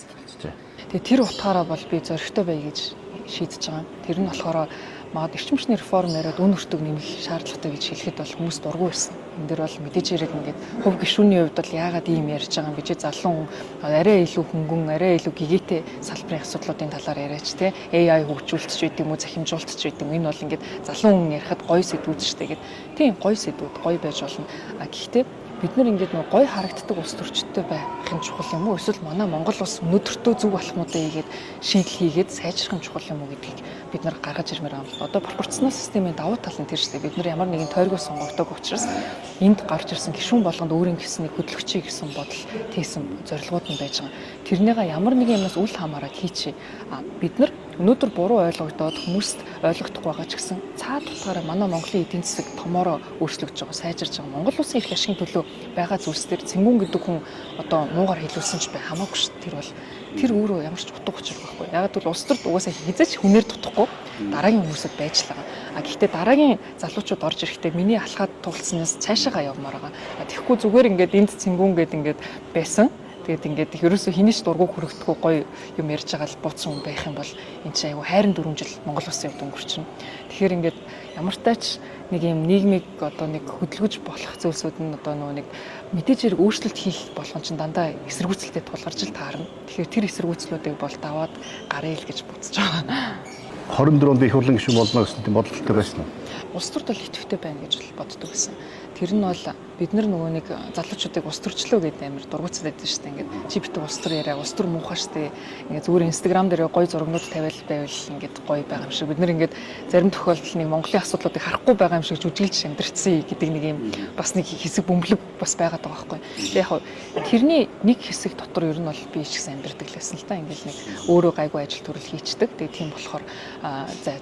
Тэгээ тэр утгаараа бол би зоригтой бай гэж шийдэж байгаа. Тэр нь болохоор магад эрчим хүчний реформ яриад үн өртөг нэмэх шаардлагатай гэж хэлэхэд бол хүмүүс дургүй байсан. Энэ дэр бол мэдээж хэрэг ингээд хувь гишүүний хувьд бол яагаад ийм ярьж байгаа юм бэ? Чи залуу хүн арай илүү хөнгөн, арай илүү гэгээтэй салбарын асуудлуудын талаар яриач те. AI хөгжүүлэлт ч байд юм уу, захимжуулалт ч байд юм. Энэ бол ингээд залуу хүн ярихад гоё сэдвүүд шүү дээ гэд. Тийм гоё сэдвүүд гоё байж болно. А гэхдээ бид нар ингээд нэг гоё харагддаг улс төрчтэй байх нь чухал юм уу? Эсвэл манай Монгол улс өнөөдөртөө зөв алхмуудаа хийгээд шийдэл хийгээд сайжрах нь чухал юм уу гэдгийг бид нар гаргаж ирмээр байгаа юм л. Одоо пропорционал системийн давуу тал нь тэр шүү дээ. Бид нар ямар нэгэн тойргоо сонгогддог учраас энд гарч ирсэн гишүүн болгонд өөрийн гэсэн нэг хөдөлгөчий гэсэн бодол тийсэн зорилгууд нь байж байгаа. Тэрнийгээ ямар нэгэн юмнаас үл хамааран хийчихье. А бид нар өнөөдөр буруу ойлгогдоод хүмүүст ойлгохдохгүй байгаа ч гэсэн цаад утгаараа манай Монголын эдийн засаг томоороо өөрчлөгдөж байгаа, сайжирж байгаа. Монгол улсын эрх ашигын төлөө байгаа зүйлс төр цэнгүүн гэдэг хүн одоо муугар хэлүүлсэн ч бай хамаагүй шүү. Тэр бол тэр өөрөө ямар ч утга учир байхгүй. Яг гэвэл улс төрд угаасаа хизээч хүнээр дутахгүй дараагийн хүмүүсүүд байж л байгаа. А гэхдээ дараагийн залуучууд орж ирэхдээ миний алхаад туулснаас цаашаагаа явмаар байгаа. А тэгэхгүй зүгээр ингээд энд цэнгүүн гээд ингээд байсан. Тэгээд ингээд ерөөсөө хинээч дургу хүрэгдэхгүй гоё юм ярьж байгаа л бууцсан хүн байх юм бол эн чинь айгүй хайрын 4 жил Монгол улсын хувьд өнгөрчнө. Тэгэхээр ингээд ямар тач нэг юм нийгмийг одоо нэг хөдөлгөж болох зүйлсүүд нь одоо нөгөө нэг мэдээж хэрэг өөрчлөлт хийх болгон чинь дандаа эсэргүүцэлтэй тулгарч л таарна. Тэгэхээр тэр эсэргүүцлүүдийг бол даваад гаръя л гэж бодож байгаа. 24 онд их хурлын гишүүн болно гэсэн тийм бодолтой байсан уу? Улс төрд бол идэвхтэй байна гэж боддог гэсэн. Тэр нь бол бид нар нөгөө нэг залуучуудыг улс төрчлөө гэдэг амар дургуцлаад байдаг шүү дээ. Ингээд чи битүү улс төр яриа, улс төр муухай шүү дээ. Ингээд зүгээр Instagram дээр гоё зургнууд тавиал байвал ингээд гоё байгаа юм шиг. Бид нар ингээд зарим тохиолдолд нэг Монголын асуудлуудыг харахгүй байгаа юм шиг жүжиглж амьдрцсан гэдэг нэг юм бас нэг хэсэг бөмбөлөг бас байгаад байгаа байхгүй. Тэгээ яг тэрний нэг хэсэг дотор ер нь бол би ч гэсэн амьдрдаг л байсан л та. Ингээд нэг өөрөө гайгүй ажил төрөл хийчдэг. Тэгээ тийм болохоор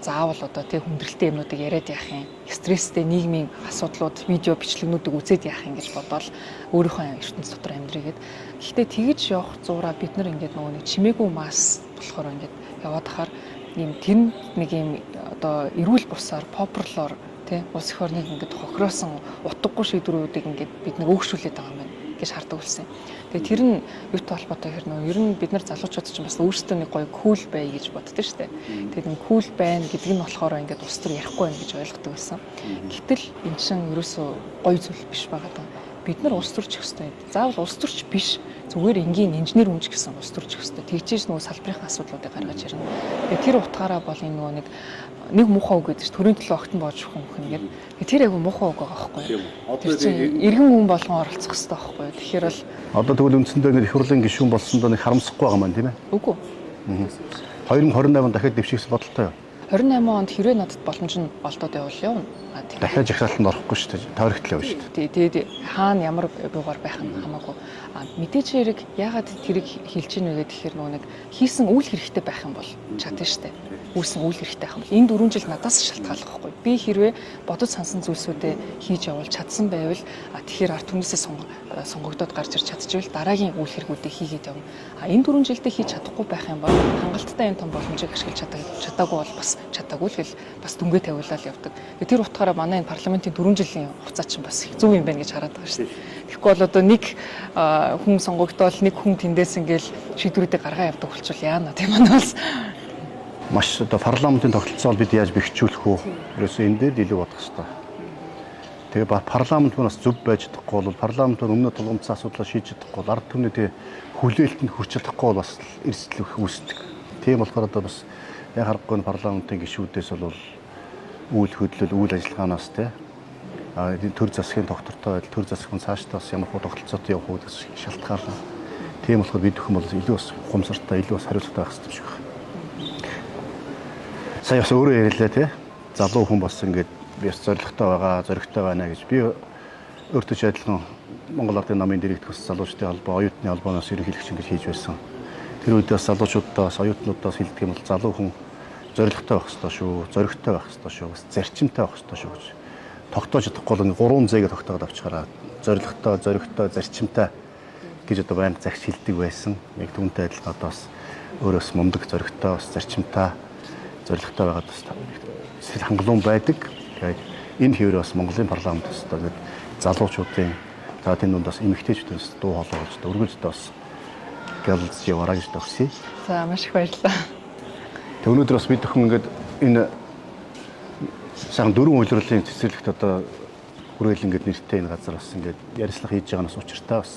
заавал одоо тэг хүндрэлтэй юмнуудыг яриад яах юм. Стресстэй нийгмийн асуудлууд, видео бичлэгнүүдийг үзээд яах юм гэж бодоол өөрийнхөө ертөнц дотор амьдрийгээд. Гэхдээ тэгж явах зураа бид нар ингээд нөгөө нэг чимээгүй масс болохоор ингээд яваад хахаар ийм тэр нэг ийм одоо эрүүл бусаар попрлоор тий улс эх орныг ингээд хохироосон утгагүй шийдвэрүүдийг ингээд бид нар өөгшүүлээд байгаа юм байна гэж хардаг болсон юм. Тэгээ тэр нь юутай холбоотой гэхээр нөө ер нь бид нар залуучууд ч бас өөрсдөө нэг гоё кул бай гэж боддог шүү дээ. Тэгээд энэ кул байна гэдэг нь болохоор ингээд улс төр ярихгүй байна гэж ойлгодог байсан. Гэтэл эн чинь ерөөсөө гоё зүйл биш байгаа даа. Бид нар улс төрчих ёстой. Заавал улс төрч биш. Зүгээр энгийн инженер хүн ч гэсэн улс төрчих ёстой. Тэгжээж нөгөө салбарын асуудлуудыг гаргаж ирнэ. Тэгээ тэр утгаараа бол энэ нөгөө нэг муухай үг гэдэг чинь төрийн төлөө огтон боож өгөх юм хүн гэдэг. Тэр айгу муухай үг байгаа байхгүй юу? Тэр чинь иргэн хүн болгон оролцох ёстой байхгүй юу? Тэгэхээр бол одоо тэгвэл үндсэндээ нэг их хурлын гишүүн болсондоо нэг харамсахгүй байгаа маань тийм ээ? Үгүй. 2028 онд дахиад дэвших бодолтой юу? 28 онд хэрвээ надад боломж нь олдоод байвал явна. Дахиад жагсаалтанд орохгүй шүү дээ. Тойрогтлоо шүү дээ. Тэгээд хаана ямар буугаар байх нь хамаагүй. А мэдээж хэрэг яагаад тэрийг хэлж ийн вэ гэхээр нөгөө нэг хийсэн үйл хэрэгтэй байх юм бол чадна шүү дээ. Үүсэн үйл хэрэгтэй байх юм бол энэ 4 жил надаас шалтгааллах байхгүй. Би хэрвээ бодож сансан зүйлсүүдээ хийж явуул чадсан байвал тэгэхээр ард түмнээсээ сонгогдоод гарч ирч чадчихвал дараагийн үйл хэрэгүүдээ хийгээд явна. А энэ 4 жилдээ хийж чадахгүй байх юм бол хангалттай энэ том боломжийг ашиглаж чадаагүй бол бас чадаагүй л гэл бас дүнгээ тавиулаад явдаг. Тэр утгаараа манай энэ парламентын 4 жилийн хугацаа чинь бас их зөв юм байна гэж хараад байгаа шүү дээ. Тэгэхгүй бол одоо нэг хүн сонгогдоол нэг хүн тэндээс ингээл шийдвэрүүдийг гаргаа явдаг болчвол яана тийм манай бас маш одоо парламентын тогтолцоог бид яаж бэхжүүлэх үү? Ерөөсөө энэ дээр илүү бодох хэрэгтэй. Тэгээ парламент бас зөв байж чадахгүй бол парламент өмнө тулгамдсан асуудлаа шийдэж чадахгүй бол ард түмний тэгээ хүлээлтэнд хүрч чадахгүй бол бас эрсдэл үүсдэг. Тийм болохоор одоо бас яг харахгүй парламентын гишүүдээс бол үйл хөдлөл, үйл ажиллагаанаас те төр засгийн тогтвортой байдал, төр засгийн цаашдаа бас ямар хуу тогтолцоотой явах уу гэдгээс шалтгаална. Тийм болохоор бид бүхэн бол илүү бас ухамсартай, илүү бас хариуцлагатай байх хэрэгтэй юм шиг байна. Сая бас өөрөө ярьлаа те. Залуу хүн бас ингээд Би бас зоригтой байгаа, зоригтой байна гэж. Би өөртөө ч адилхан Монгол Ардын намын дэрэгдэх бас залуучдын холбоо, оюутны холбооноос ерөнхийлөгч ингэж хийж байсан. Тэр үед бас залуучуудаас, оюутнуудаас хэлдэг юм бол залуу хүн зоригтой байх ёстой шүү, зоригтой байх ёстой шүү, бас зарчимтай байх ёстой шүү гэж. Тогтоож чадахгүй бол 3 зээгээ тогтоогод авчаараа зоригтой, зоригтой, зарчимтай гэж одоо байнга загч хэлдэг байсан. Яг түүнтэй адилхан одоо бас өөрөөс мундаг зоригтой, бас зарчимтай, зоригтой байгаад бас сэтгэл хангалуун байдаг. Тэгээд энэ хэвээр бас Монголын парламент бас одоо ингээд залуучуудын за тэнд дунд бас эмэгтэйчүүдийн бас дуу хоолой болж одоо үргэлж одоо бас гэлж яваарай гэж төгсөе. За, маш их баярлалаа. Тэг өнөөдөр бас бид бүхэн ингээд энэ сайхан дөрвөн улирлын цэцэрлэгт одоо хүрээлэн ингээд нэртэй энэ газар бас ингээд ярилцлага хийж байгаа нь бас учиртай бас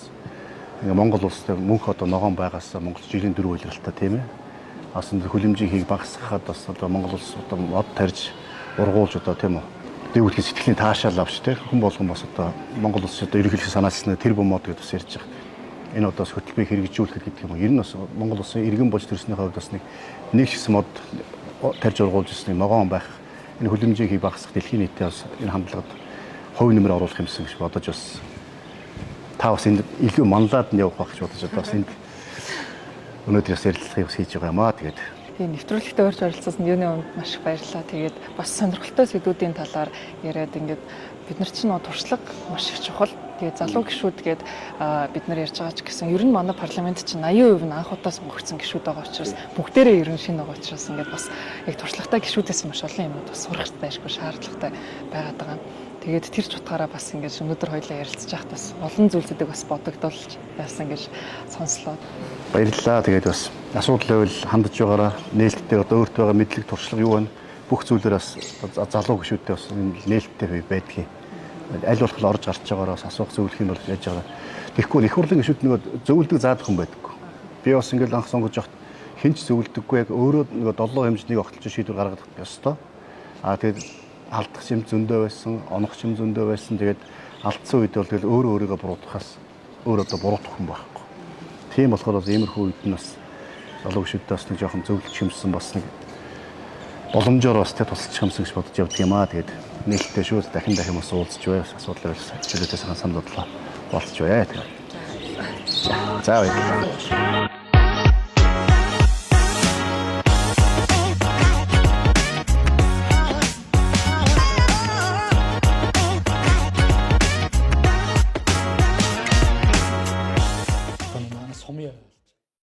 ингээ Монгол улстай мөнх одоо ногоон байгаасаа Монгол жилийн дөрвөн улиралтай, тийм ээ. Бас энэ хөлөмжийн хийг багасгахад бас одоо Монгол улс одоо мод тарьж ургуулж одоо, тийм үү. Дэвүүлгийн сэтгэлийн таашаал авч, тийм, хүн болгон бас одоо Монгол улс одоо ерөнхийлөгч санаачилсан тэр бум мод гэдээ бас ярьж байгаа. Энэ одоо бас хөтөлбөрийг хэрэгжүүлэхэд гэдэг юм уу. Ер нь бас Монгол улсын иргэн болж төрснийхээ хувьд бас нэг ч гэсэн мод тарьж ургуулж ирсний ногоон байх энэ хөлөмжийн хийг багасгах дэлхийн нийтээ бас энэ хандлагад хувь нэмэр оруулах юмсан гэж бодож, бас та бас энд илүү манлаад нь явах байх гэж бодож одоо бас энд өнөөдөр бас ярилцлагыг бас хийж байгаа юм аа, тэгээд. Тэгээ нэвтрүүлэгтээ урьж оролцсон юуны өмнө маш их баярлалаа. Тэгээд бас сонирхолтой сэдвүүдийн талаар яриад, ингээд бид нар чинь туршлага маш их чухал. Тэгээд залуу гишүүд гээд бид нар ярьж байгаа ч гэсэн ер нь манай парламент чинь 80% нь анх удаа сонгогдсон гишүүд байгаа учраас, бүгдээрээ ер нь шинэ байгаа учраас ингээд бас яг туршлагатай гишүүдээс маш олон юмуд бас сурах дайшгүй шаардлагатай байгаад байгаа. Тэгээд тэр ч утгаараа бас ингээд өнөөдөр хоёлаа ярилцж байхад бас олон зүйлсүүдийг бас бодогдуулж яасан гэж сонслоо. Баярлалаа. Тэгээд бас асуудал байвал хандаж байгаараа нээлттэй одоо өөртөө байгаа мэдлэг, туршлага юу вэ? Бүх зүйлээр бас залуу гишүүдтэй бас нээлттэй байдгийг. Аль болох орж гарч байгаараа бас асуух, зөвлөх юм бол яаж байгаа. Тэгэхгүй их хурлын гишүүд нөгөө зөвлөдөг заадаг хүн байдаггүй. Би бас ингээл анх сонгож явахад хэн ч зөвлөдөггүй, яг өөрөө нөгөө долоо хэмжээний огтлж шийдвэр гаргадаг ёстой. Аа, тэгээд алдах юм зөндөө байсан, онох юм зөндөө байсан. Тэгээд алдсан үед бол тэгэл өөрөө өөрийгөө буруутгахаас өөр одоо буруутгах хүн байхгүй. Тийм болохоор бас иймэрхүү үед нь бас залуу гишүүдтэй бас нэг жоохон зөвлөж юмсан, бас нэг боломжоор бас тэ тусалчих юмсан гэж бодож явдаг юм аа. Тэгээд нээлттэй шүү. Дахин дахин бас уулзч бай. Асуудал байвал чөлөөтэй сайхан санал бодлоо болцож бай. Тэгээд. За, баярлалаа.